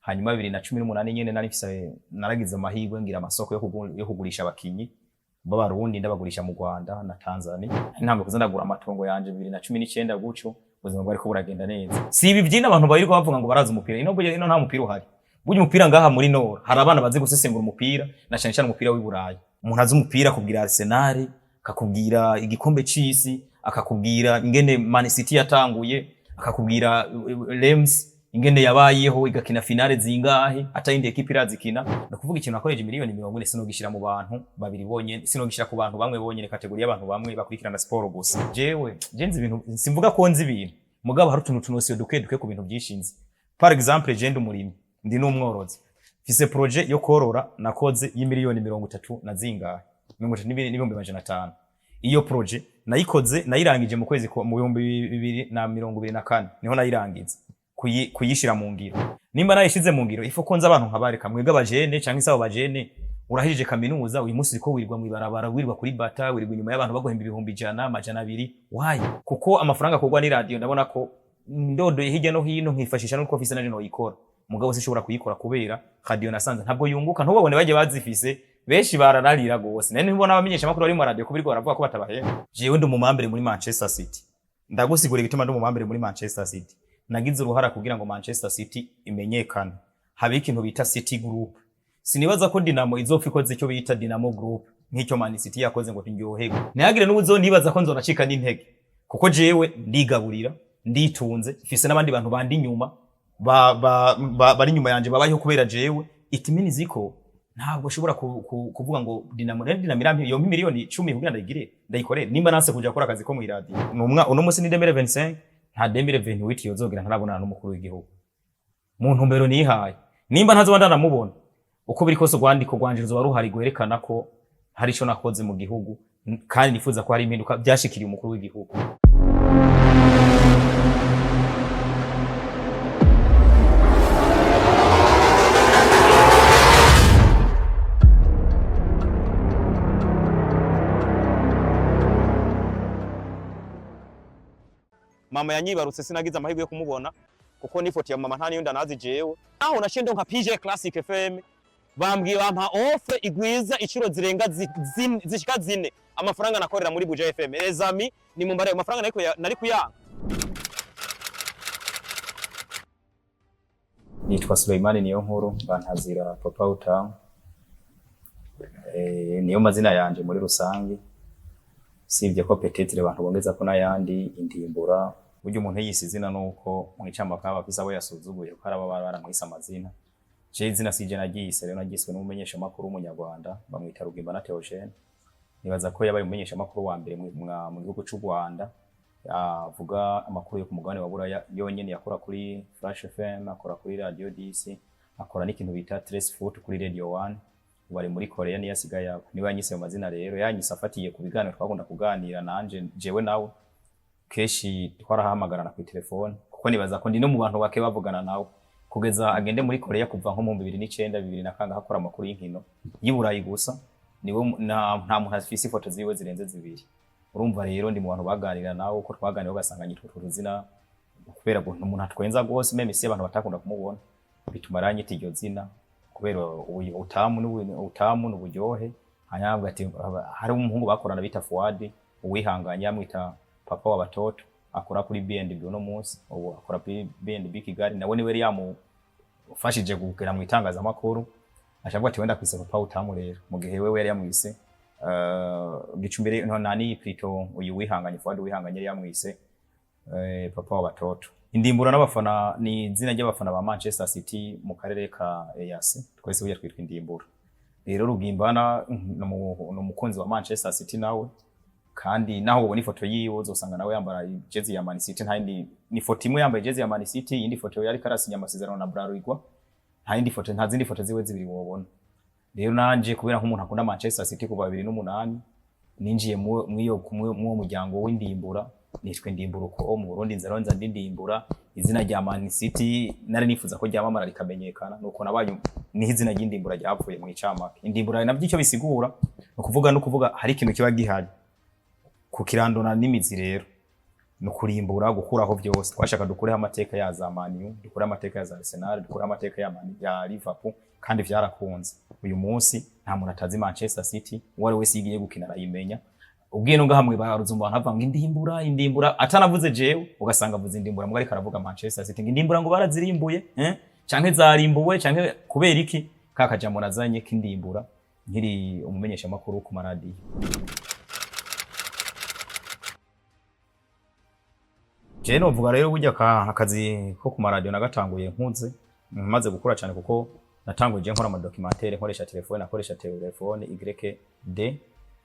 Hanyuma 2018 nyene nari mfise, naragize amahirwe ngira amasoko yo kugurisha abakinyi b'Abarundi, ndabagurisha mu Rwanda na Tanzania. Ntabwo kuza ndagura amatongo yanje 2019 gutyo, ubuzima bwariko buragenda neza. Si ibi vyina abantu bayirirwa bavuga ngo barazi umupira ino, burya ino nta mupira uhari. Burya umupira ngaha muri Nord hari abana bazi gusesengura umupira, na cane cane umupira w'i Burayi. Umuntu azi umupira akubwira Arsenal, akakubwira igikombe c'isi, akakubwira ingene Man City yatanguye, akakubwira Reims ingene yabayeho, igakina finale zingahe atayindi ekipe irazikina. Ni ukuvuga ikintu nakoreje miliyoni 40 sinogishira mu bantu babiri bonyene, sinogishira ku bantu bamwe bonyene, catégorie y'abantu bamwe bakurikirana siporo gusa. Jewe je nzi ibintu, simvuga ko nzi ibintu, mugabo hari utuntu tunosiyo duke duke ku bintu byinshi nzi. Par exemple, je ndi umurimyi, ndi n'umworozi, mfise projet yo korora nakoze y'imiliyoni 30 na zingahe, 32,500,000. Iyo projet nayikoze, nayirangije mu kwezi mu 2024 niho nayirangiza kuyishira mu ngiro. Nimba nayishize mu ngiro, ifo ko nzi abantu nkabareka mwebwe abajene canke se abo bajene. Urahirije kaminuza, uyu munsi uriko wirirwa mw'ibarabara, wirirwa kuri bata, wirirwa inyuma y'abantu baguhemba 100,000, 200. Why? Kuko amafaranga akorwa n'iradiyo, ndabona ko ndodoye hirya no hino nkifashisha n'utwo mfise nanje noyikora, mugabo sinshobora kuyikora kubera radio nasanze ntabwo yunguka. Ntubabone bagiye bazifise benshi barararira gose. Nari ntibona abamenyesha makuru bari mu radio ko biriko baravuga ko batabahemba. Jewe ndi umumambere muri Manchester City. Ndagusigura igituma ndi umumambere muri Manchester City. Nagize uruhara kugira ngo Manchester City imenyekane, habe ikintu bita City Group. Sinibaza ko Dinamo izopfa ikoze icyo bita Dinamo Group nk'icyo Man City yakoze ngo ndyoherwe. Ntihagire n'ubuzonibaza ko nzonacika n'intege, kuko jewe ndigaburira, nditunze, mfise n'abandi bantu bandi inyuma bari inyuma yanje babayeho kubera jewe. It means ko ntabwo ushobora kuvuga ngo Dinamo rero, Dinamo irampa yompa miliyoni 10 kugira ndayigire, ndayikorere, nimba nanse kuja gukora akazi ko mw'iradiyo. Numwa uno munsi ni 2025, nta 2028 yozogera ntarabonana n'umukuru w'igihugu mu ntumbero nihaye. Nimba ntazoba ndanamubona, uko biri kose urwandiko rwanje ruzoba ruhari rwerekana ko hari ico nakoze mu gihugu kandi nifuza ko hari impinduka byashikiriye umukuru w'igihugu. Mama yanyibarutse sinagize amahirwe yo kumubona, kuko n'ifoto ya mama nta niyo ndanazi jewe. Aho naciye ndonka PJ Classic FM, bambwiye bampa offre igwiza inshuro zirenga zishika zine amafaranga nakorera muri Buja FM. Les amis, ni mumbare ayo mafaranga nari kuyanga. Nitwa Suleimani Niyonkuru, bantazira Papa Utamu. Niyo mazina yanje muri rusange, sibye ko peut-être abantu bongeza ko n'ayandi Indimbura. Burya umuntu yise izina nuko mwicamaka aba afise abo yasuzuguye, kuko hari ababa baramwise amazina. Je izina sije naryise, rero naryiswe n'umumenyeshamakuru w'Umunyarwanda bamwita Rugimbana Theogene. Nibaza ko yabaye umumenyeshamakuru wa mbere mu gihugu c'u Rwanda avuga amakuru yo ku mugabane wa Buraya yonyene. Yakora kuri Flash FM, akora kuri Radio DC, akora n'ikintu bita Trace Foot kuri Radio One. Ubu ari muri Korea, niyo asigaye aba. Niwe yanyise ayo mazina. Rero yanyise afatiye ku biganiro twakunda kuganira nanje, jewe nawe kenshi twarahamagarana ku telefone, kuko nibaza ko ndi no mu bantu bake bavugana nawe kugeza agende muri Korea, kuva nko mu 2009, bibiri na kangahe, akora amakuru y'inkino y'i Burayi gusa. Niwe nta muntu afise ifoto ziwe zirenze zibiri. Urumva rero ndi mu bantu baganira nawe, uko twaganira ugasanga nyitwa utwo tuzina kubera ngo umuntu atwenza gose, même si abantu batakunda kumubona, bituma aranyita iryo zina kubera utamu utamu n'uburyohe. Hanyuma avuga ati hari umuhungu bakorana bita Fuadi Uwihanganye, amwita papa wa batoto, akora kuri B&B uno munsi, ubu akora kuri B&B Kigali. Nawe niwe yari yamufashije kugera mu itangazamakuru. Ashavuga ati wenda kwise Papa Utamu. Rero mu gihe wewe yari yamwise Gicumbere, no nani, plutôt uyu Wihanganye, Fuadi Wihanganye, yari yamwise papa wa batoto. Indimbura n'abafana ni izina ry'abafana ba Manchester City mu karere ka EAC. Twese burya twitwa Indimbura. Rero Rugimbana ni umukunzi wa Manchester City nawe, kandi naho ubona ifoto yiwe uzosanga nawe yambara jezi ya Man City. Nta yindi, ni foto imwe yambaye jezi ya Man City, iyindi foto yari karasinya amasezerano na Bralirwa. Nta yindi foto, nta zindi foto ziwe zibiri wobona. Rero nanje kubera nk'umuntu akunda Manchester City kuva 2008, ninjiye mw'iyo mw'uwo muryango w'Indimbura, nitwe Indimbura. Uko mu Burundi nza nza ndindimbura. Izina rya Man City nari nifuza ko ryamamara rikamenyekana, nuko nabaye niho izina ry'Indimbura ryapfuye mu icamake. Indimbura navyo icyo bisigura ni ukuvuga hari ikintu kiba gihari kukirandura n'imizi. Rero No kurimbura, gukuraho byose. Twashaka dukureho amateka ya za Man U, dukureho amateka ya za Arsenal, dukureho amateka ya Man ya Liverpool, kandi vyarakunze. Uyu munsi nta muntu atazi Manchester City. Uwo ari wese yigiye gukina arayimenya. Ubwiye no ngahamwe baruzumva abantu bavuga ngo indimbura, indimbura, atanavuze jewe, ugasanga avuze indimbura mugari karavuga Manchester City, ngo indimbura, ngo barazirimbuye, eh, canke zarimbuwe, canke kubera iki ka kajambo nazanye k'indimbura nkiri umumenyesha makuru ku maradiyo. Je novuga rero, burya akazi ko ku maradiyo nagatanguye nkuze, maze gukura cyane, kuko natanguye je nkora amadocumentaire nkoresha telefone. Nakoresha telefone YD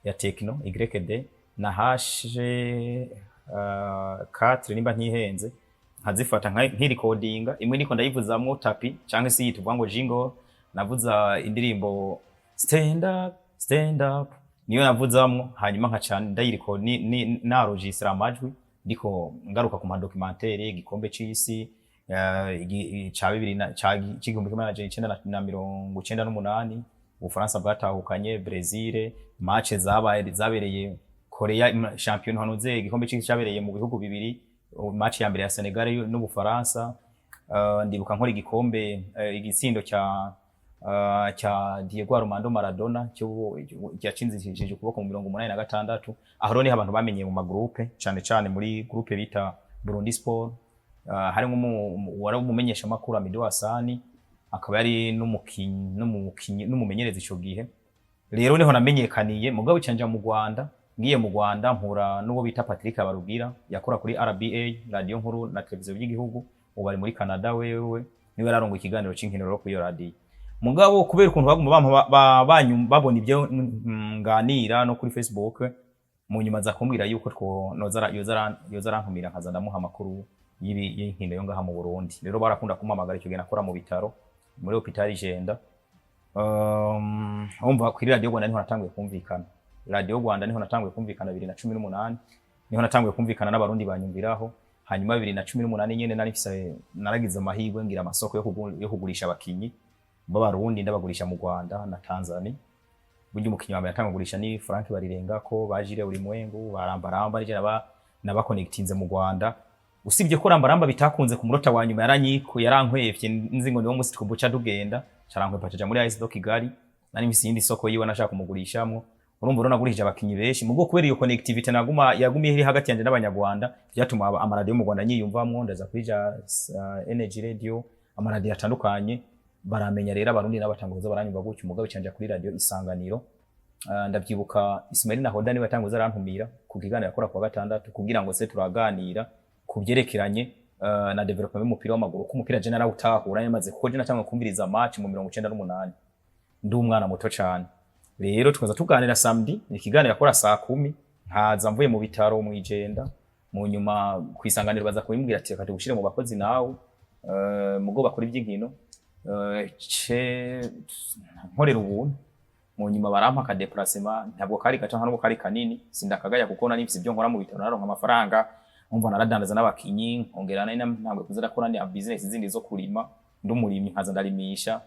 ya Tecno YD na H 4 nimba ntihenze, nkazifata nkirikodinga imwe ndiko ndayivuzamwo tapi canke se yitwa ngo jingle. Navuza indirimbo "Stand up, stand up", niyo navuzamwo, hanyuma nkaca ndayiriko ni naregistra amajwi ndiko ngaruka ku madocumentaire igikombe c'isi ca bibiri na ca 1998, Ubufaransa bwatahukanye Brazil, match zabaye zabereye Korea, champion hanuze igikombe c'isi cabereye mu bihugu bibiri, match ya mbere ya Senegal n'Ubufaransa. Ndibuka nkora igikombe, igitsindo cya Diego Armando Maradona cyo yatsinzishije ukuboko mu 86. Aho rero niho abantu bamenyeye mu magroupe, cyane cyane muri groupe bita Burundi Sport. Harimo wari umumenyesha makuru Amido Hasani, akaba yari n'umukinyi n'umumenyereza ico gihe. Rero niho namenyekaniye. Mugabo canja mu Rwanda, ngiye mu Rwanda mpura n'uwo bita Patrick Barugira, yakora kuri RBA, radio nkuru na televiziyo by'igihugu, ubu ari muri Canada. Wewe niwe yararongo ikiganiro c'inkino rero kuri iyo radio. Mugabo kubera ukuntu baguma babona ibyo nganira no kuri Facebook, mu nyuma aza kumbwira yuko two yoza arantumira nkaza ndamuha amakuru y'inkino yo ngaha mu Burundi. Rero barakunda kumpamagara. Icyo gihe nakora mu bitaro, muri hôpital Jenda. Umva, kuri Radio Rwanda niho natanguye kumvikana. Radio Rwanda niho natanguye kumvikana 2018, niho natanguye kumvikana n'abarundi banyumviraho. Hanyuma 2018 nyene nari mfise, naragize amahirwe ngira amasoko yo kugurisha abakinyi b'abarundi, ndabagurisha mu Rwanda na Tanzania. Burya umukinyi wa mbere natangwa kugurisha ni Frank Barirengako, bajire Ulimwengu, barambaramba, nije nabaconnectinze mu Rwanda. Usibye ko Rambaramba bitakunze ku munota wa nyuma, yaranyiko yarankwevye, nzi ngo niwo musi twubuca tugenda, carankwepa caja muri AS do Kigali. Nari mfise iyindi soko yiwe nashaka kumugurishamwo. Urumva rero nagurishije abakinyi benshi mubwo kubera iyo connectivity naguma yagumiye iri hagati yanje n'abanyarwanda, byatuma amaradiyo mu Rwanda nyiyumvamwo. Ndaza kuri ja Energy Radio, amaradiyo atandukanye baramenya. Rero abarundi n'abatanguza baranyumva gutyo. Umugabo canja kuri radio Isanganiro. Ndavyibuka Ismail Nahoda niwe yatanguza arantumira ku kiganiro yakora kuwa gatandatu, kugira ngo se turaganira ku vyerekeranye na development y'umupira w'amaguru, ko umupira je narawutahura yamaze, kuko je natangwa kumviriza match mu 98 ndi umwana muto cane. Rero tukaza tuganira samedi, ikiganiro yakora saa 10, nkaza mvuye mu bitaro mwijenda. Mu nyuma kwisanganiro baza kubimbwira ati: "Reka tugushire mu bakozi nawe mugo bakora iby'inkino." Ce nkorera ubuntu. Mu nyuma barampa aka déplacement, ntabwo kari gato, nta nubwo kari kanini, sindakagaya kuko nari mfise ibyo nkora mu bitaro, naronka amafaranga. Umva, naradandaza n'abakinyi, nkongera nari ntabwo kuza ndakora ni business zindi zo kurima, ndi umurimyi, nkaza ndarimisha,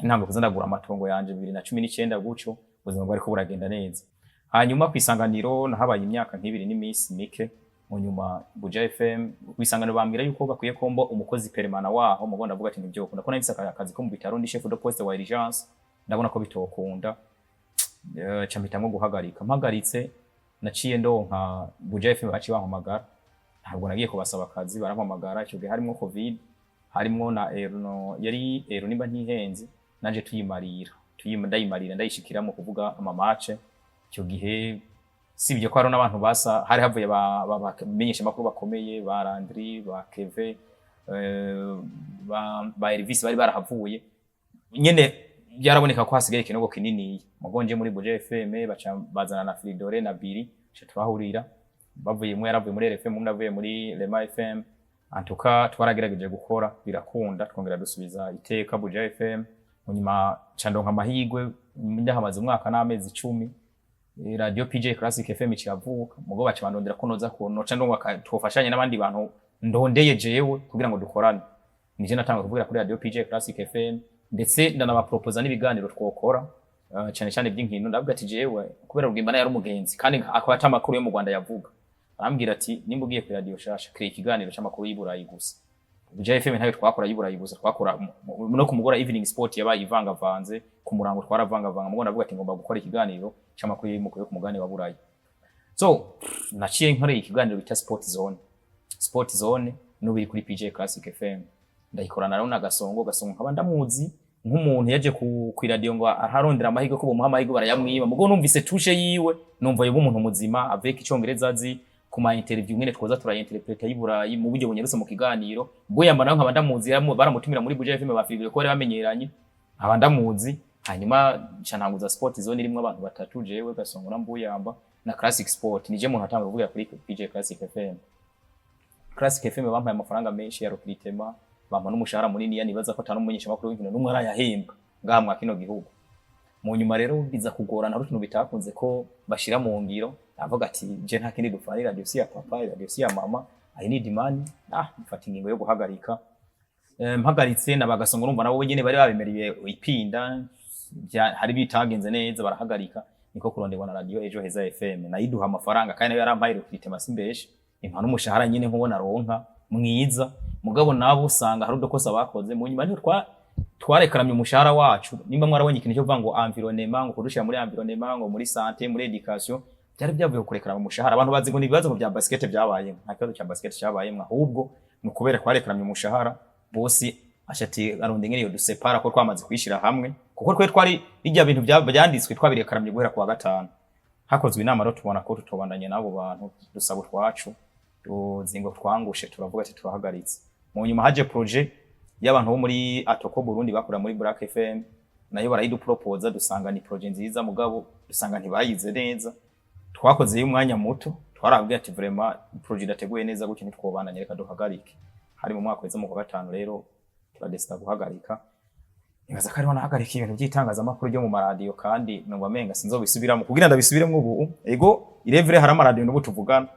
ntabwo kuza ndagura amatongo yanje 2019 gutyo. Ubuzima bwariko buragenda neza. Hanyuma ku Isanganiro nahabaye imyaka nk'ibiri n'iminsi mike. Mu nyuma Buja FM, ku Isanganiro bambwira yuko bakwiye ko mba umukozi permanent waho. Mugo ndavuga ati ntibyokunda ko nari mfise akazi ko mu bitaro, ndi chef de poste wa urgence, ndabona ko bitokunda. Ca mpitamwo guhagarika. Mpagaritse naciye ndonka Buja FM, baciye bampamagara. Ntabwo nagiye kubasaba akazi, barampamagara. Icyo gihe harimwo Covid, harimwo na Euro, yari Euro nimba ntihenze, nanje tuyimarira, ndayimarira, ndayishikiramo kuvuga ama match. Icyo gihe sibye ko hari n'abantu basa, hari havuye bamenyesha makuru bakomeye, ba Landry, ba Keve, ba Elvis bari barahavuye nyene, byaraboneka ko hasigaye ikinogo kinini. Mugonje muri Buja FM baca bazana na Fridore na Biri, ca turahurira, bavuye umwe yaravuye muri RFM, undi avuye muri Rema FM. Antuka twaragerageje gukora birakunda, twongera dusubiza iteka Buja FM. Munyuma ca ndonka amahirwe, ndahamaze umwaka n'amezi 10, radio PJ Classic FM kiravuka. Mugo baca bandondera ko noza ko noca ndonka twofashanye n'abandi bantu ndondeye jewe kugira ngo dukorane. Nije natanga kuvugira kuri radio PJ Classic FM, ndetse ndanabaproposa n'ibiganiro twokora, cyane cyane by'inkino. Ndavuga ati jewe kubera Rugimbana yari umugenzi kandi akaba ata makuru yo mu Rwanda yavuga. Arambwira ati: "Nimba ugiye ku radio shasha, créer ikiganiro c'amakuru y'Iburayi gusa." Buja FM ntayo twakora y'Iburayi gusa, twakora no ku mugora evening sport yabaye ivangavanze, ku murango twaravangavanga. Mugo ndavuga ati ngomba gukora ikiganiro c'amakuru yo ku mugabane wa Burayi. So naciye nkoreye ikiganiro bita Sport Zone. Sport Zone n'ubu iri kuri PJ Classic FM, ndayikorana rero na Gasongo. Gasongo nkaba ndamuzi nk'umuntu yaje ku radio ngo ararondera amahirwe, ko bomuha amahirwe barayamwiba. Mugo numvise touche yiwe, numva yoba umuntu muzima avec icongereza azi, ku ma interview ngene twoza turayinterpreta y'Iburayi mu buryo bunyarutse mu kiganiro. Mbuyamba nawe nkaba ndamuzi, baramutumira muri Buja FM, bafigure ko bari bamenyeranye, nkaba ndamuzi. Hanyuma nca ntanguza Sport Zone irimwo abantu batatu: jewe, Gasongo na Mbuyamba na Classic Sport. Nije muntu atanga kuvugira kuri PJ Classic FM. Classic FM bampaye amafaranga menshi ya recrutement, bampa n'umushahara munini ya nibaza ko atari umumenyesha makuru w'inkino n'umwe arayahembwa ngaha mwa kino gihugu. Mu nyuma rero biza kugorana, hari utuntu bitakunze ko bashira mu ngiro. Avuga ati: "Je nta kindi dupfana, radio si ya papa, radio si ya mama, I need money." Mfata ingingo yo guhagarika. Mpagaritse na bagasongo, urumva nabo nyene bari babemereye ipinda, hari bitagenze neza, barahagarika. Niko kuronderwa na radio Ejo Heza FM, nayiduha amafaranga kandi nayo yarampaye recrutement, simbeshe, impa n'umushahara nyene nkuwo naronka mwiza. Mugabo nabo usanga hari udukosa bakoze. Mu nyuma niho twarekaramye umushahara wacu. Nimba mwarabonye ikintu cyo kuvuga ngo environnement, ngo kudushira muri environnement, ngo muri santé, muri éducation, byari byavuye ku kurekarama umushahara. Abantu bazi ngo ni ibibazo bya basket byabayemo. Nta kibazo cya basket cyabayemo, ahubwo ni ukubera twarekaramye umushahara. Bosi ashati aronde ingene yo dusepara ko twamaze kwishira hamwe, kuko twe twari bijya bintu byanditswe twabirekaramye guhera kuwa gatanu. Hakozwe inama rero, tubona ko tutobandanye n'abo bantu, dusaba utwacu, tuzingo twangushe, turavuga ati turahagaritse. Mu nyuma haje projet y'abantu bo muri Atoko Burundi bakora muri Black FM, nayo barayidupropoza, dusanga ni projet nziza, mugabo dusanga ntibayize neza. Twakoze umwanya muto, twarabwiye ati: "Vraiment, projet idateguye neza gutyo ntitwobandanye, reka duhagarike." Hari mu mwaka weza mu kwa gatanu. Rero turadesida guhagarika. Nibaza ko ariho nahagarika ibintu by'itangazamakuru ryo mu maradiyo, kandi numva menga sinzobisubiramo kugira ndabisubiremo ubu. Ego, irevure hari amaradiyo n'ubu tuvugana,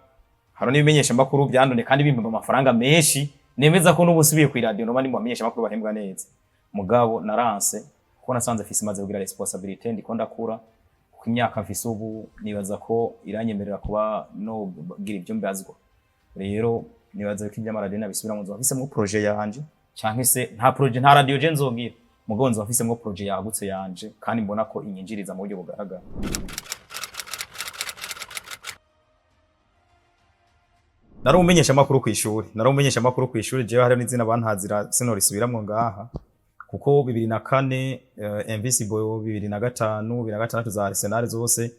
hari n'ibimenyesha makuru byandone kandi bimpemba amafaranga menshi. Nemeza ko n'ubu usubiye ku iradiyo noba ndi mu bamenyesha makuru bahembwa neza. Mugabo naranse kuko nasanze mfise imaze kugira responsabilité, ndiko ndakura, kuko imyaka mfise ubu nibaza ko iranyemerera kuba no gira ibyo mbazwa. Rero nibaza ko iby'amaradiyo nabisubiramo nzoba mfisemwo projet yanje, canke se nta projet, nta radio je nzogira, mugabo nzoba mfisemwo projet yagutse yanje kandi mbona ko inyinjiriza mu buryo bugaragara. Nari umumenyesha makuru kw'ishuri, nari umumenyesha makuru kw'ishuri. Jewe hariho n'izina bantazira, sinorisubiramwo ngaha, kuko 2004, Invincible, 2005, 2006 za Arsenal zose,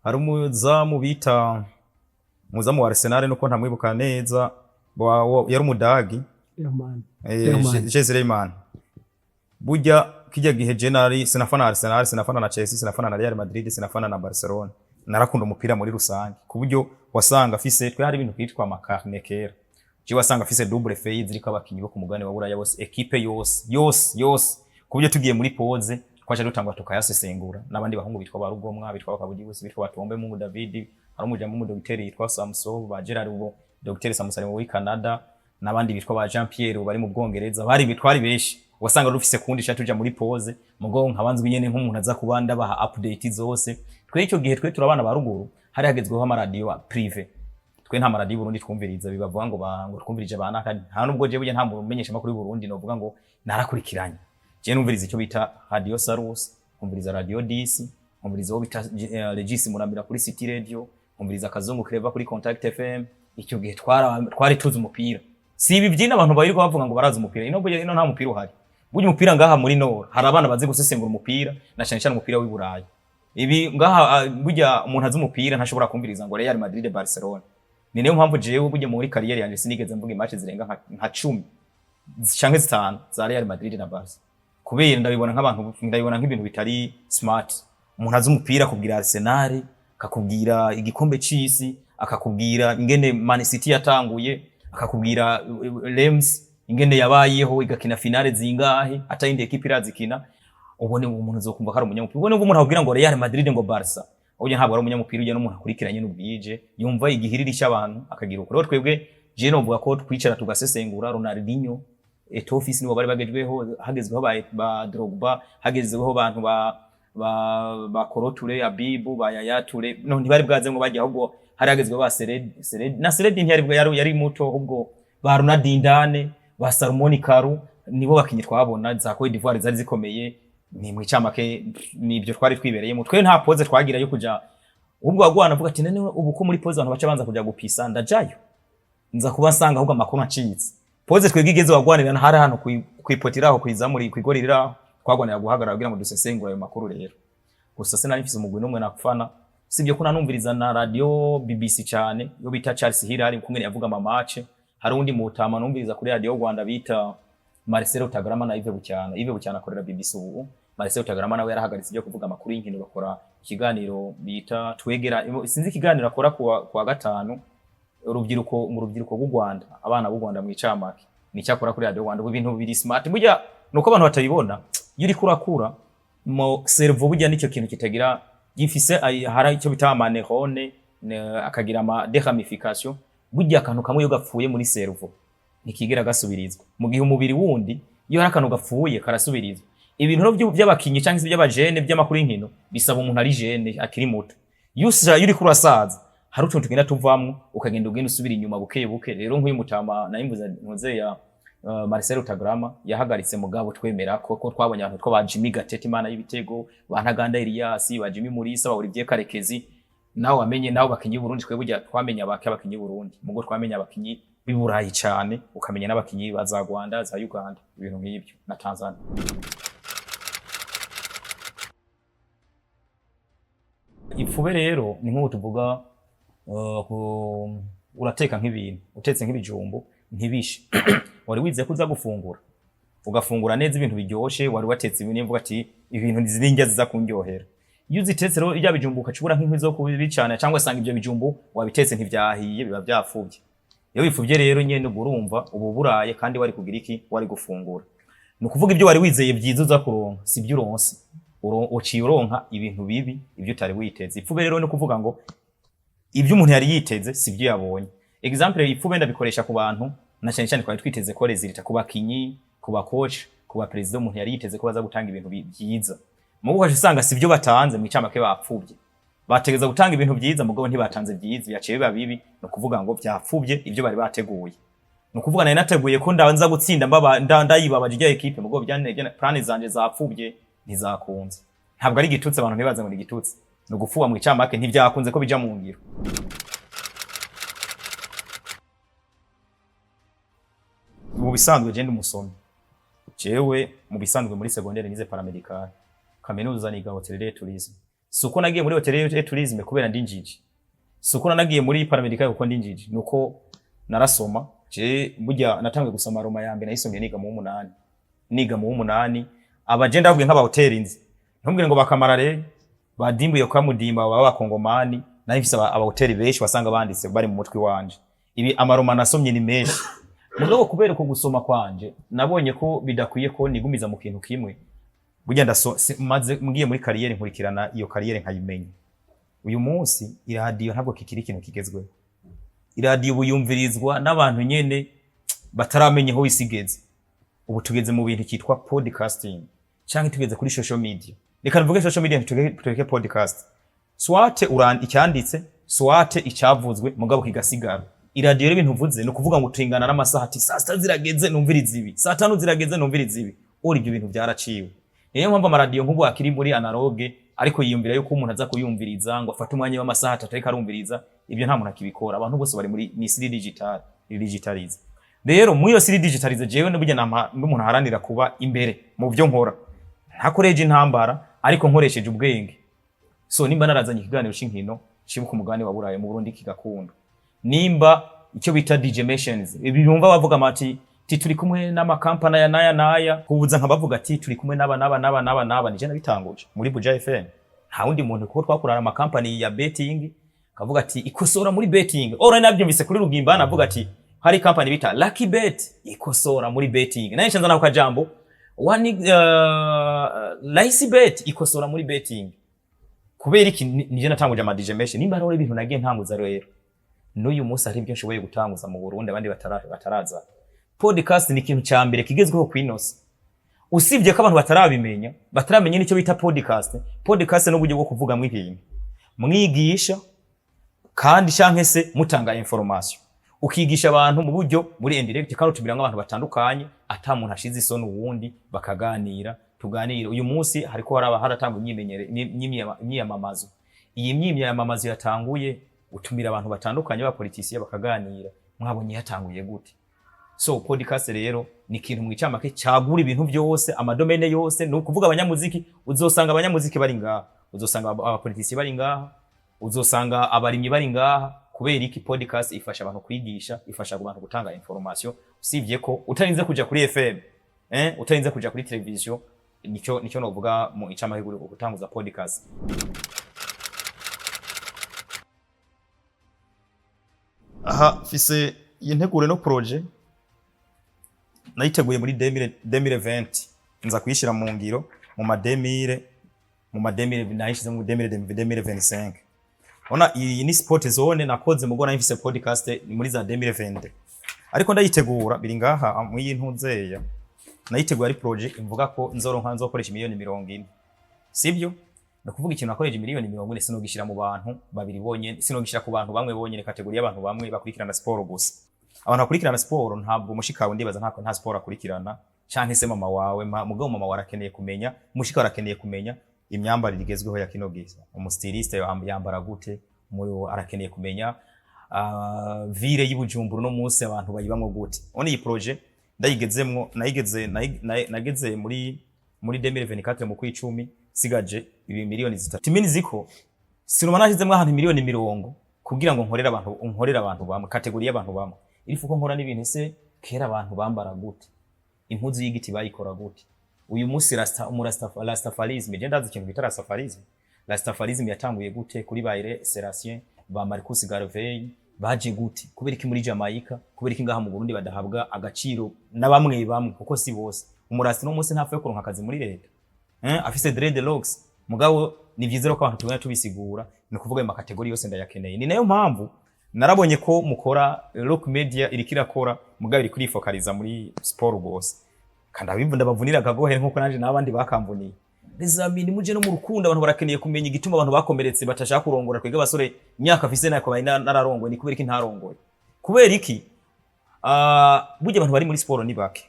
hari umuzamu bita umuzamu wa Arsenal, nuko ntamwibuka neza, yari umudagi. Lehmann. Lehmann. Jesse Lehmann. Burya kijya gihe je nari sinafana Arsenal, sinafana na Chelsea, sinafana na Real Madrid, sinafana na Barcelona. Narakunda umupira muri rusange, ku buryo wasanga afise, twe hari ibintu kwitwa ama carnet kera, je wasanga afise double feuille ziriko abakinyi bo ku mugabane wa Buraya bose, équipe yose yose yose, ku buryo tugiye muri pause twaca dutangwa tukayasesengura n'abandi bahungu bitwa ba Rugomwa, bitwa Bakabugibusi, bitwa Batombe Mungu David, hari umujambo w'umudogiteri yitwa Samson, ba Gerard, ubu Dr Samson ari muri Canada, n'abandi bitwa ba Jean Pierre ubu bari mu Bwongereza. Bari bitwari benshi, wasanga rufise kundi sha tuja muri pause, mugo nkabanzwe nyene nk'umuntu aza kuba ndabaha update zose. Twe icyo gihe twe turabana ba ruguru, hari hagezweho amaradiyo privé. Twe nta maradiyo Burundi twumviriza, bibavuga ngo ngo twumvirije banaka. Nta nubwo je burya nta muntu umenyesha amakuru y'u Burundi novuga ngo narakurikiranye. Je numviriza icyo bita Radio Salus, nkumviriza Radio 10, nkumviriza uwo bita Regis Muramira kuri City Radio, nkumviriza Kazungu Clever kuri Contact FM. Icyo gihe twari tuzi umupira, si ibi byina abantu bayirirwa bavuga ngo barazi umupira. Ino burya ino nta mupira uhari. Burya umupira ngaha muri Nord hari abana bazi gusesengura umupira, na cyane cyane umupira w'i Burayi. Ibi ngaha, burya umuntu azi umupira ntashobora kumviriza ngo Real Madrid, Barcelona. Ni niyo mpamvu jewe burya muri carrière yanjye sinigeze mvuga i match zirenga nka 10 canke 5 za Real Madrid na Barca, kubera ndabibona nk'abantu, ndabibona nk'ibintu bitari smart. Umuntu azi umupira akubwira Arsenal, akakubwira igikombe c'isi, akakubwira ingene Man City yatanguye, akakubwira Reims ingene yabayeho igakina finale zingahe atayindi équipe irazikina. Ubwo ni umuntu uzokumva ko ari umunyamupira. Ubwo nubwo umuntu akubwira ngo Real Madrid, ngo Barca, burya ntabwo ari umunyamupira. Ujya n'umuntu akurikiranye n'ubwije, yumva igihiriri cy'abantu akagira uko. Rero twebwe je novuga ko twicara tugasesengura. Ronaldinho, Eto'o Fils nibo bari bagezweho, hagezweho ba Drogba, hagezweho abantu ba Kolo Touré, Abibu, ba Yaya Touré. No ntibari bwaze ngo bajya, ahubwo Hari hagezweho ba Sered na Sered, ntiyari yari muto ubwo, ba Runadindane, ba Salomoni Karu, nibo bakinyi twabona. Za Cote d'Ivoire zari zikomeye. Ni mu icamake nibyo twari twibereyemo twe. Nta pause twagira yo kuja. Ubwo wagwana avuga ati: "None ubu ko muri pause abantu baca banza kuja gupisa, ndajayo nza kuba nsanga ahubwo amakuru acitse." Pause twebwe igeze, wagwanira hari hano kwipotiraho kwizamuri kwigorira, twagwanira guhagarara kugira ngo dusesengure ayo makuru. Rero gusa sinari mfise umugwi n'umwe nakufana, sibyo ko nanumviriza na radio BBC cyane, yo bita Charles Hilary kumwe yavuga ama match. Hari undi mutama numviriza kuri radio Rwanda bita Marcelo Tagarama na Yves Bucyana. Yves Bucyana akorera BBC ubu. Marcelo Tagarama nawe yarahagaritse ibyo kuvuga amakuru y'inkino, bakora ikiganiro bita Twegera. Sinzi ikiganiro akora kuwa gatanu, urubyiruko, mu rubyiruko rw'u Rwanda, abana b'u Rwanda mu icamake, ni icyakora kuri radio Rwanda. Ubu ibintu biri smart burya nuko abantu batabibona. Iyo uriko urakura mu cerveau, burya nicyo kintu kitagira gifise hari icyo bita ama neurones, akagira ama des ramifications. Burya akantu kamwe iyo gapfuye muri cerveau ntikigera gasubirizwa, mu gihe umubiri wundi iyo hari akantu gapfuye karasubirizwa. Ibintu rero by'abakinyi cyangwa se by'abajene by'amakuru y'inkino bisaba umuntu ari jeune, akiri muto. Iyo uriko urasaza, hari utuntu tugenda tuvamwo, ukagenda ugenda usubira inyuma buke buke. Rero nk'uyu mutama nayimvuze ntuze ya Marcel Rutagarama yahagaritse, mugabo twemera ko twabonye abantu two ba Jimmy Gatete, imana y'ibitego, ba Ntaganda Elias, ba Jimmy Mulisa, ba Olivier Karekezi. Nawe wamenye nawe bakinyi b'Uburundi, twe burya twamenye abake abakinyi b'Uburundi, mugo twamenye abakinyi b'i Burayi cyane, ukamenya n'abakinyi ba za Rwanda, za Uganda, ibintu nk'ibyo, na Tanzania. Ipfube rero ni nk'ubu tuvuga urateka nk'ibintu, utetse nk'ibijumbu ntibishe, wari wize ko uza gufungura, ugafungura neza ibintu biryoshe. Wari watetse ibintu mvuga ati ibintu n'indya ziza kundyohera. Iyo uzitetse rero ibya bijumbu, ukacubura nk'inkwi zo kubicana, cyangwa asanga ibyo bijumbu wabitetse ntivyahiye, biba byapfubye. Iyo bipfubye rero nyene, ubwo urumva ubu buraye kandi wari kugira iki? Wari gufungura. Ni ukuvuga ibyo wari wizeye byiza uza kuronka si ibyo uronse. Uciye uronka ibintu bibi, ibyo utari witeze. Ipfube rero ni ukuvuga ngo ibyo umuntu yari yiteze si ibyo yabonye. Exemple, ipfube ndabikoresha ku bantu na cyane cyane twari twiteze ko résultat ku bakinyi, ku ba coach, ku ba president, umuntu yari yiteze ko baza gutanga ibintu byiza, mugo ukaca usanga si ibyo batanze. Mu icamake bapfubye. Bategeza gutanga ibintu byiza, mugabo ntibatanze byiza, byaciye biba bibi. Ni ukuvuga ngo byapfubye ibyo bari bateguye. Ni ukuvuga nari nateguye ko ndaza gutsinda mbaba ndayibabaje ijya équipe, mugabo byane plan zanje zapfubye, ntizakunze. Ntabwo ari igitutsi, abantu ntibaze ngo ni igitutsi. Ni ugufuba mu icamake, ntibyakunze ko bija mu ngiro. Mu bisanzwe je ndi umusomyi. Jewe mu bisanzwe muri secondaire nize paramédical, kaminuza niga hôtellerie et tourisme. Si uko nagiye muri hôtellerie et tourisme kubera ndi njiji, si uko nanagiye muri paramédical kuko ndi njiji, nuko narasoma. Je burya natangiye gusoma roman ya mbere nayisomye niga mu w'umunani. Niga mu w'umunani, abaje ndavuye nk'aba hôtel nzi, ntumbwire ngo bakamara rero badimbuye kwa mudimba baba bakongomani. Nari mfise aba hôtel benshi wasanga banditse bari mu mutwe wanje. Ibi ama roman nasomye ni menshi, mugabo kubera uko gusoma kwanje nabonye ko bidakwiye ko nigumiza mu kintu kimwe. Burya ndaso maze ngiye muri carrière, nkurikirana iyo carrière nkayimenya. Uyu munsi iradiyo ntabwo kikiri ikintu kigezweho. Iradiyo ubu yumvirizwa n'abantu nyene bataramenya aho isi igeze. Ubu tugeze mu bintu cyitwa podcasting, canke tugeze kuri social media. Reka mvuge social media, tureke podcast. Soit uran icyanditse, soit icyavuzwe mugabo kigasigara. Iradiyo rero, ibintu uvuze ni ukuvuga ngo turingana n'amasaha, ati saa sita zirageze numviriza ibi, saa tanu zirageze numviriza ibi. Ora ibyo bintu byaraciwe. Niyo mpamvu amaradiyo nk'ubu akiri muri analogue, ariko yiyumvira yuko umuntu aza kuyumviriza ngo afate umwanya w'amasaha 3 ariko arumviriza ibyo, nta muntu akibikora. Abantu bose bari muri ni isi digital, digitalize. Rero muri iyo si digitalize, jewe n'burya n'umuntu aharanira kuba imbere mu byo nkora, ntakoreje intambara ariko nkoresheje ubwenge. So nimba narazanye ikiganiro c'inkino cibuka umugabane wa Burayi mu Burundi kigakunda, nimba icyo bita DJ Mentions, ibi bumva bavuga mati ti turi kumwe n'amakampani aya n'aya n'aya, kubuza nkabavuga ati turi kumwe n'aba n'aba n'aba n'aba n'aba, nije nabitanguje muri Buja FM, nta wundi muntu, kuko twakorana amakampani ya betting, kavuga ati ikosora muri betting. Ora nabyumvise kuri Rugimba, navuga ati hari company bita Lucky Bet ikosora muri betting, naye ncanza nako kajambo wani Laisi Bet ikosora muri betting. Kubera iki? Nije natanguje ama DJ Mention. Nimba hariho ibintu nagiye ntanguza rero, n'uyu munsi hari ibyo nshoboye gutanguza mu Burundi abandi bataraza. Podcast ni ikintu cya mbere kigezweho kwinosa, usibye ko abantu batarabimenya, bataramenya n'icyo bita podcast. Podcast ni uburyo bwo kuvugamwo ibintu mwigisha. Kandi canke se mutanga information, ukigisha abantu mu buryo muri indirect, kandi utumiramwo abantu batandukanye, ata muntu ashize isoni uwundi, bakaganira. Tuganire uyu munsi hariko haraba haratangwa imyiyamamazo. Iyi myiyamamazo yatanguye, utumira abantu batandukanye b'abapolitisiye bakaganira, mwabonye yatanguye gute? So podcast rero ni ikintu mwicamake cagura ibintu byose, ama domaines yose. Ni ukuvuga abanyamuziki, uzosanga abanyamuziki bari ngaha, uzosanga abapolitisiye bari ngaha, uzosanga abarimyi bari ngaha. Kubera iki? Podcast ifasha abantu kwigisha, ifasha abantu gutanga information, usibye ko utarinze kuja kuri FM, utarinze kuja kuri television. Nico novuga mu icamake kuri gutanguza podcast. Aha mfise iyi nteguro no projet nayiteguye muri 2020, nza kuyishira mu ngiro mu ma 2000, nayishize mu 2025. Ona iyi ni sport zone nakoze mugo nari mfise podcast ni muri za 2020, ariko ndayitegura biri ngaha mu iyi ntuzeya. Nayiteguye ari projet imvuga ko nzoronka, nzokoresha miliyoni 40, sibyo? Ni ukuvuga ikintu nakoresheje miliyoni 40 sinogishira mu bantu babiri bonyene, sinogishira ku bantu bamwe bonyene, catégorie y'abantu bamwe bakurikirana siporo gusa. Abantu bakurikirana siporo, ntabwo mushikawe ndibaza nta siporo akurikirana, canke se mama wawe. Mugabo mama wawe arakeneye kumenya, mushika arakeneye kumenya imyambarire igezweho ya kino gihe, umu styliste yambara gute, arakeneye kumenya ville y'Ibujumbura no munsi abantu bayibamwo gute. One iyi projet ndayigezemwo, nayigeze nageze muri 2024 mu kwicumi, sigaje ibi miliyoni 3. Timini ziko sinuma nashizemwo ahantu miliyoni 40 kugira ngo nkorere abantu bamwe, catégorie y'abantu bamwe. Irifu ko nkora n'ibintu ese kera abantu bambara gute, impuzu y'igiti bayikora gute, uyu munsi rasta rastafarisme, je ndazi ikintu bita rastafarisme. Rastafarisme yatanguye gute kuri ba Haile Selassie, ba Marcus Garvey baje gute, kubera iki muri Jamaica, kubera iki ngaha mu Burundi badahabwa agaciro na bamwe bamwe, kuko si bose. Umurasta no munsi ntapfa kuronka akazi muri leta, afise dreadlocks. Mugabo ni vyiza ko abantu tugenda tubisigura. Ni ukuvuga ayo ma catégories yose ndayakeneye. Ni nayo mpamvu narabonye ko mukora Rock Media iriko irakora, mugabo iri kurifokaliza muri sport gose, kandi abivu ndabavunira akagohe nkuko nanje n'abandi bakamvuniye. Les amis, nimuje no mu rukundo, abantu barakeneye kumenya igituma abantu bakomeretse batashaka kurongora. Twebwe abasore, imyaka afise nako bari nararongoye, ni kubera iki ntarongoye? Kubera iki? Burya abantu bari muri sport ni bake.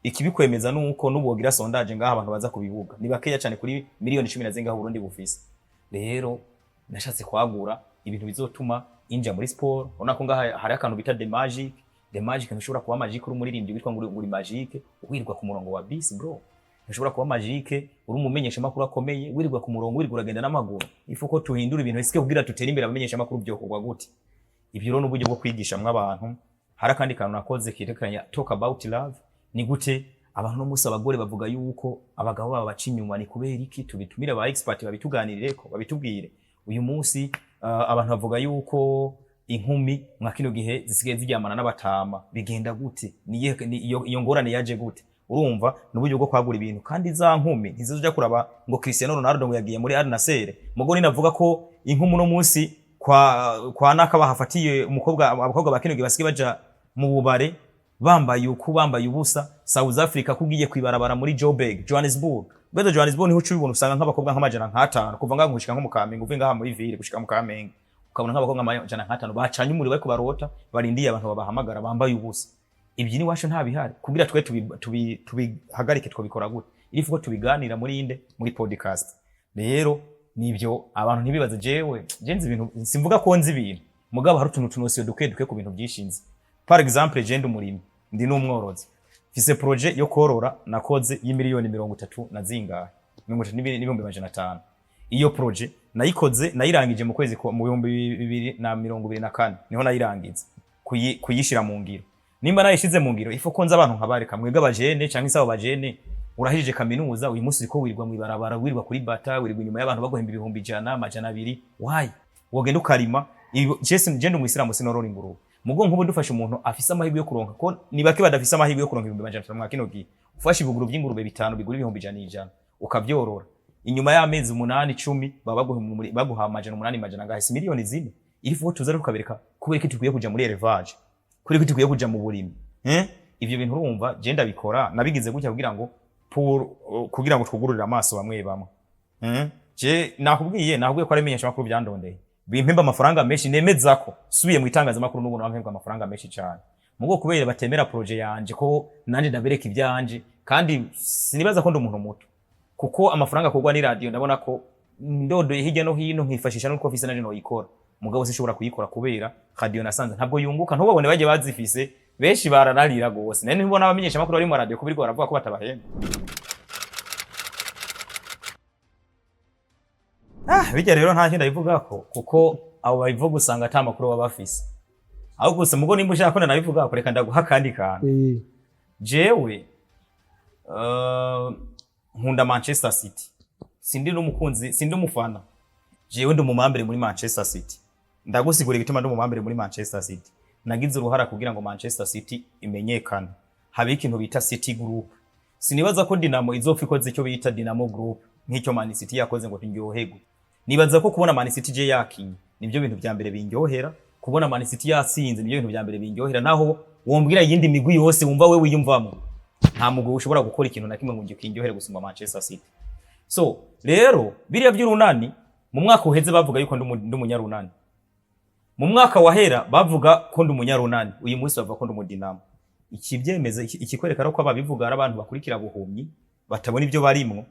Ikibikwemeza nuko nubogira sondage ngaha, abantu baza ku bibuga ni bakeya cyane kuri miliyoni 10 na zingaho Burundi bufise. Rero nashatse kwagura ibintu bizotuma inja muri sport. Ubona ko ngaha hari akantu bita the magic. The magic, ntushobora kuba magic uri umuririmbyi witwa ngo uri magic wirirwa ku murongo wa bisi, bro. Ntushobora kuba magic uri umumenyesha makuru akomeye wirirwa ku murongo, wirirwa uragenda n'amaguru. Ifu ko tuhindura ibintu isike kugira tutere imbere abamenyesha makuru byo gute. Ibyo rero n'uburyo bwo kwigishamwo abantu. Hari akandi kantu nakoze kerekanya talk about love. Ni gute abantu no musi abagore bavuga yuko abagabo baba baca inyuma, ni kubera iki? Tubitumire aba expert babituganirireko, babitubwire. Uyu munsi abantu bavuga yuko inkumi mwa kino gihe zisigaye ziryamana n'abatama, bigenda gute? Niye iyo ngorane yaje gute? Urumva ni uburyo bwo kwagura ibintu. Kandi za nkumi ntizizoja kuraba ngo Cristiano Ronaldo ngo yagiye muri Al Nassr. Mugo ninavuga ko inkumi uno munsi kwa naka bahafatiye umukobwa, abakobwa ba kino gihe basigaye baja mu bubare bambaye uku, bambaye ubusa. South Africa, kugiye kwibarabara muri Joburg, Johannesburg, Bweza Johannesburg, niho uca ubibona, usanga nk'abakobwa nk'500 kuva ngaho gushika nko mu Kamenge, uvuye ngaha muri ville gushika mu Kamenge, ukabona nk'abakobwa 500 bacanye umuriro bariko barota, barindiye abantu babahamagara, bambaye ubusa. Ibyo ni wacu nta bihari. Kugira twe tubihagarike twabikora gute? Irifu ko tubiganira muri inde, muri podcast. Rero nibyo, abantu ntibibaze jewe je nzi ibintu, simvuga ko nzi ibintu, mugabo hari utuntu tunosiyo duke duke ku bintu byinshi nzi. Par exemple, je ndi umurimyi, ndi n'umworozi, mfise projet yo korora nakoze y'imiliyoni 30 na zingahe, 32,500,000. Iyo projet nayikoze, nayirangije mu kwezi mu 2024 niho nayirangiza kuyishira mu ngiro. Nimba nayishize mu ngiro, ifo ko nzi abantu nkabareka mwebwe abajene canke se abo bajene. Urahejije kaminuza, uyu munsi uriko wirirwa mw'ibarabara, wirirwa kuri bata, wirirwa inyuma y'abantu baguhemba 100,000, 200. Why? Wogenda ukarima. Je ndi umuyisilamu, sinorora ingurube. Mugo nk'ubu dufashe umuntu afise amahirwe yo kuronka, ko ni bake badafise amahirwe yo kuronka 500,000 mwa kino gihe, ufashe ibuguru by'ingurube bitanu bigura 100,000 100, ukavyorora, inyuma y'amezi 8, 10, baba baguha 800, majana angahe? Si miliyoni 4? Irifu ko tuza tukabereka kubera ko dukwiye kuja muri élevage, kubera ko dukwiye kuja mu burimi, eh? Ivyo bintu urumva je ndabikora, nabigize gutya kugira ngo kugira ngo twugururire amaso bamwe bamwe, eh? Je nakubwiye ko ari menyesha makuru byandondeye. Bimpemba amafaranga menshi, nemeza ko subiye mu itangazamakuru n'ubu bampemba amafaranga menshi cyane. Mugo kubera batemera projet yanje ko nanje ndabereka ibyanje, kandi sinibaza ko ndi umuntu muto, kuko amafaranga akorwa ni radio ndabona ko ndodoye hirya no hino nkifashisha n'uko office nanje noyikora, mugabo sinshobora kuyikora kubera radio nasanze ntabwo yunguka. Ntubabone bagiye bazifise benshi barararira gose. None ntubona abamenyesha makuru bari mu radio ko biriko baravuga ko batabahemba? Ah, bijya rero nta kintu ndabivugako, kuko abo babivuga usanga ata makuru baba bafise. Ahubwo gusa mugo nimba ushaka ko ndanabivuga, reka ndaguha akandi kantu. Jewe nkunda Manchester City. Sindi n'umukunzi, sindi umufana, jewe ndi umumambere muri Manchester City. Ndagusigura igituma ndi umumambere muri Manchester City. Nagize uruhara kugira ngo Manchester City imenyekane, habe ikintu bita City Group. Sinibaza ko Dinamo izopfa ikoze icyo bita Dinamo Group nk'icyo Man City yakoze ngo ndyoherwe. Nibaza ko kubona Man City je yakinye nibyo bintu vya mbere bindyohera, kubona Man City yatsinze nibyo bintu vya mbere bindyohera. Naho wombwira iyindi migwi yose wumva we wiyumvamo, nta mugwi ushobora gukora ikintu na kimwe ngo kindyohere gusumba Manchester City. So rero biriya by'urunani, mu mwaka uheze bavuga yuko ndi umunyarunani, mu mwaka wahera bavuga ko ndi umunyarunani, uyu munsi bavuga ko ndi umudinamo. Ikibyemeza, ikikwereka ko ababivuga ari abantu bakurikira buhumyi, batabona ibyo barimwo.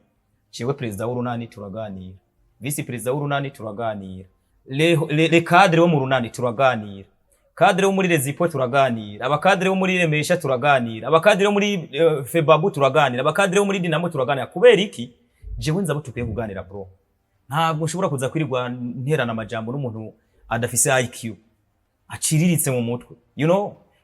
Jewe perezida w'urunani turaganira, vice perezida w'urunani turaganira, le cadre wo mu runani turaganira, cadre wo muri Rezipo turaganira, abakadre bo muri Remesha turaganira, abakadre bo muri Febabu turaganira, abakadre bo muri Dinamo turaganira. Kubera iki? Jewe nzabo tukwiye kuganira, bro. Ntabwo nshobora kuza kwirirwa nterana amajambo n'umuntu adafise IQ, aciriritse mu mutwe.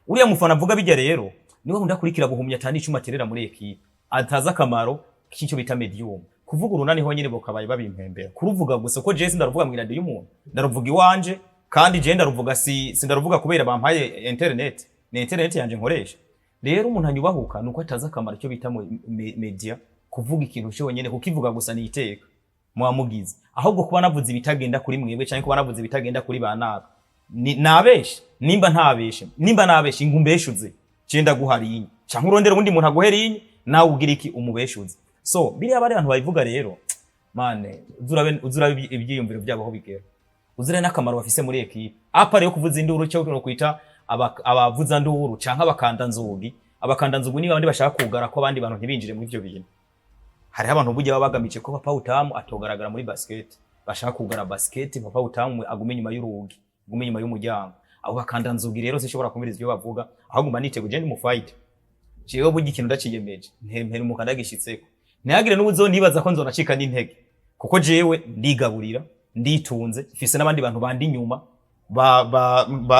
Uriya mufana avuga bijya rero niwe wundi akurikira buhumyi, atani icuma aterera muri ekipe, atazi akamaro k'icyo bita medium. Kuvuga urunani honyine bokabaye babimpembera kuruvuga gusa, ko jewe sindaruvuga mu iradiyo y'umuntu, ndaruvuga iwanje. Kandi jewe ndaruvuga, si sindaruvuga kubera bampaye internet, ni internet yanje nkoresha. Rero umuntu anyubahuka nuko atazi akamaro icyo bita media. Kuvuga ikintu cyonyine, kukivuga gusa ni iteka mwamugize. Ahubwo kuba navuze ibitagenda kuri mwebwe canke kuba navuze ibitagenda kuri banaka, ni nabeshe? Nimba ntabeshe, nimba nabeshe, ingumbeshuze je ndaguhari inye, canke urondera uwundi muntu aguhera inye, nawe ugira iki, umubeshuze. So biriya bari abantu babivuga rero, mane uzurabe ibyiyumviro byabo aho bigera, uzurabe n'akamaro bafise muri ekipe. Apa rero kuvuza induru cyo no kwita abavuza nduru canke abakanda nzugi. Abakanda nzugi ni babandi bashaka kugara ko abandi bantu ntibinjire muri ivyo bintu. Hariho abantu burya baba bagamije ko Papa Utamu atogaragara muri basket, bashaka kugara basket, Papa Utamu agume inyuma y'urugi, agume inyuma y'umuryango. Abo bakanda nzugi rero sinshobora kumviriza ibyo bavuga, ahubwo mba niteguye. Ndi mu fight jewe, burya ikintu ndaciyemeje ntempera umukanda gishitseko, ntihagire n'ubu nibaza ko nzonacika n'intege, kuko jewe ndigaburira, nditunze, mfise n'abandi bantu bandi inyuma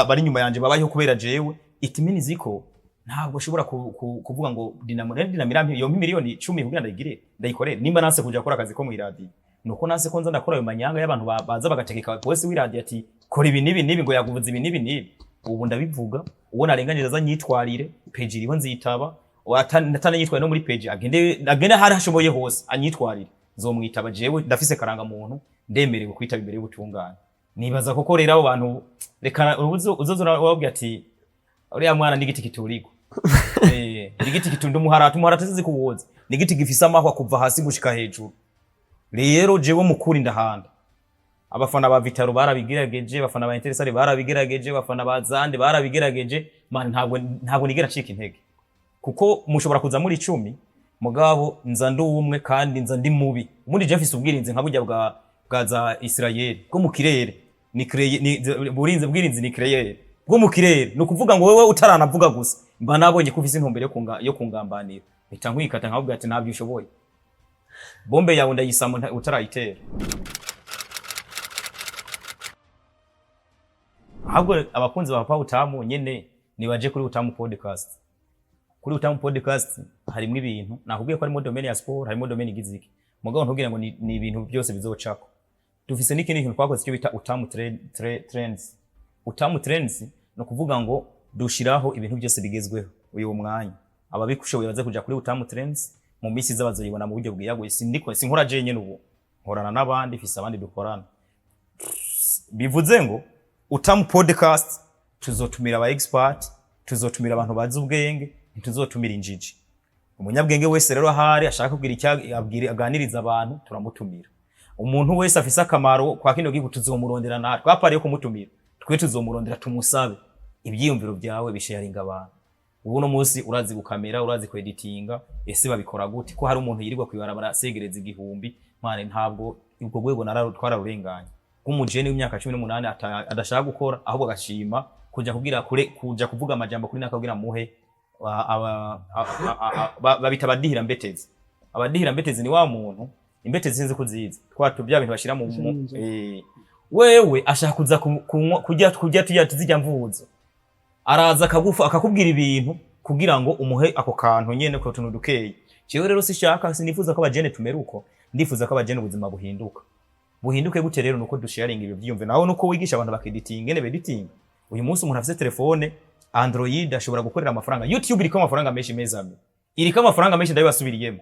bari inyuma yanje babayeho kubera jewe. It means ko ntabwo ushobora kuvuga ngo Dinamo rero, Dinamo irampa yompa miliyoni 10 kugira ndayigire ndayikorere. Nimba nanse kuja gukora akazi ko mw'iradiyo, nuko nanse ko nza ndakora ayo manyanga y'abantu baza bagategeka bosi w'iradiyo ati kora ibi n'ibi n'ibi, ngo yaguvuze ibi n'ibi n'ibi. Ubu ndabivuga, uwo narenganyije aza nyitwarire, peji iriho nzitaba. Atananyitwaye no muri peji, agende agende ahari hashoboye hose anyitwarire, nzomwitaba. Jewe ndafise karanga muntu, ndemerewe kwitaba imbere y'ubutungane. Nibaza koko rero abo bantu, reka uzoza urababwira ati uriya mwana n'igiti kiturigwa. Ni igiti kitunda umuharata. Umuharata sizi kuwoza, ni igiti gifise amahwa kuva hasi gushika hejuru. Rero jewe mukuri ndahanda, abafana ba Vitaro barabigerageje, abafana ba Intersare barabigerageje, abafana ba Zande barabigerageje. Man, ntabwo nigera ncika intege, kuko mushobora kuza muri 10, mugabo nza ndi umwe kandi nza ndi mubi. Ubundi je mfise ubwirinzi nka burya bwa za Israel bwo mu kirere, ni ni burinzi, bwirinzi ni kirere bwo mu kirere. Ni ukuvuga ngo wewe utaranavuga gusa mba nabonye ko ufise intumbero yo kungambanira, mpita nkwikata nkabubwira ati ntabyo ushoboye, bombe yawe ndayisama utarayitera. Ahubwo abakunzi ba Papa Utamu nyene nibaje kuri Utamu Podcast. Kuri Utamu Podcast harimo ibintu nakubwiye ko harimo domaine ya sport, harimo domaine igize iki, mugabo ntubwire ngo ni ibintu byose bizocako. Dufise n'ikindi kintu twakoze cyo bita Utamu Trends. Utamu Trends ni ukuvuga ngo dushiraho ibintu byose bigezweho uyu mwanya. Ababikushoboye baze kuja kuri Utamu Trends, mu minsi iza bazoyibona mu buryo bwiyaguye. Sindiko sinkora je nyene, ubu nkorana n'abandi, mfise abandi dukorana. Bivuze ngo Utamu Podcast tuzotumira aba expert, tuzotumira abantu bazi ubwenge, ntituzotumira injiji. Umunyabwenge wese rero ahari ashaka kugira icyo abwira aganiriza abantu, turamutumira. Umuntu wese afise akamaro kwa kino gihugu tuzomurondera natwe, à part yo kumutumira, twe tuzomurondera tumusabe ivyiyumviro byawe bisharinga abantu. Ubu uno munsi urazi gukamera, urazi kweditinga, ese babikora gute? Ko hari umuntu yirirwa kwibarabara asegereza 1000 mane? Ntabwo ubwo rwego twararurenganye nk'umujene w'imyaka 18 adashaka gukora, ahubwo agashima kuja kubwira kure, kuja kuvuga amajambo kuri nakabwira muhe babita abadihira mbetezi. Abadihira mbetezi ni wa muntu, imbetezi sinzi kuzizi, twa bya bintu bashira mu wewe ashaka kuza kunywa, kurya turya tuzijya mvuzo, araza akagufa akakubwira ibintu kugira ngo umuhe ako kantu nyene ko tuntu dukeye. Jewe rero sishaka, sinifuza ko abajene tumera uko. Ndifuza ko abajene ubuzima buhinduka. Buhinduke gute rero? Nuko dusharinga ibyo byiyumve, naho nuko wigisha abantu bakeditinga ngene beditinga. Uyu munsi umuntu afise telefone Android ashobora gukorera amafaranga. YouTube iriko amafaranga menshi meza, amwe iriko amafaranga menshi, ndabibasubiriyemo.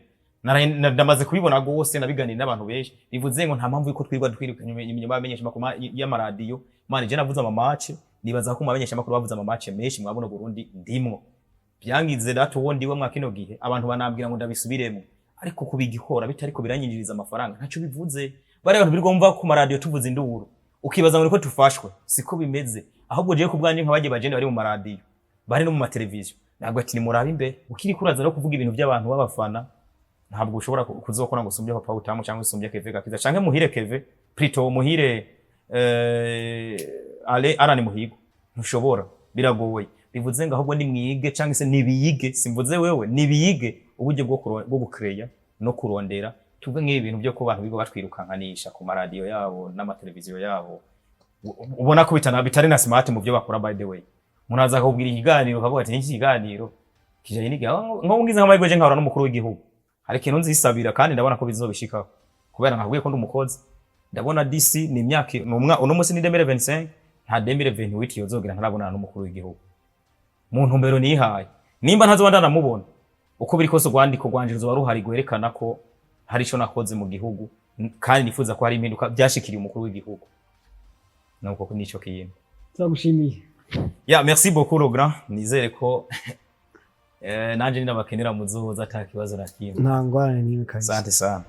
Ndamaze kubibona gose, nabiganira n'abantu benshi. Bivuze ngo nta mpamvu yuko twirirwa twiruka inyuma y'abamenyesha makuru y'amaradiyo. Mani, je navuze ama match, nibaza ko mu bamenyesha makuru bavuze ama match menshi mwabona Burundi ndimwo. Byangize data uwo ndiwe mwa kino gihe, abantu banambwira ngo ndabisubiremo, ariko kubigikora bitariko biranyinjiriza amafaranga ntaco bivuze. Bari abantu birirwa bumva ku maradiyo tuvuze induru, ukibaza ngo niko tufashwe. Siko bimeze. Ahubwo jewe kubwanje, nk'abagiye bajene bari mu maradiyo, bari no mu mateleviziyo, ntabwo ati nimurabe imbere ukiri kuraza no kuvuga ibintu by'abantu b'abafana. Ntabwo ushobora kuzokora ngo usumbye Papa Utamu cyangwa usumbye Keve Gakiza canke Muhire Keve, plutôt Muhire ale Arani Muhigo. Ntushobora, biragoye. Bivuze ngo ahubwo nimwige cyangwa se nibiyige, simvuze wewe, nibiyige uburyo bwo gucreya no kurondera. Tuvuge nk'ibi bintu byo ko abantu bigo batwirukankanisha ku maradiyo yabo n'amateleviziyo yabo, ubona ko bitari na smart mu byo bakora. By the way, umuntu aza akakubwira ikiganiro, ukavuga ati: "Niki kiganiro kijanye n'igihe?" Nko ngize nk'amahirwe je nkahura n'umukuru w'igihugu, hari ikintu nzisabira kandi ndabona ko bizobishikaho, kubera nkabwiye ko ndi umukozi. Ndabona DC ni imyaka ni umwa uno munsi ni 2025, nta 2028 yozogera ntarabonana n'umukuru w'igihugu. Mu ntumbero nihaye, nimba ntazoba ndanamubona, uko biri kose urwandiko rwanje ruzoba ruhari rwerekana ko hari ico nakoze mu gihugu, kandi nifuza ko hari impinduka byashikiriye umukuru w'igihugu. Nuko nico kintu. Turagushimiye. Ya, merci beaucoup le grand. Nizere ko nanje ninabakenera muzoza ata kibazo na kimwe. Nta ngorane n'imwe kabisa. Asante sana.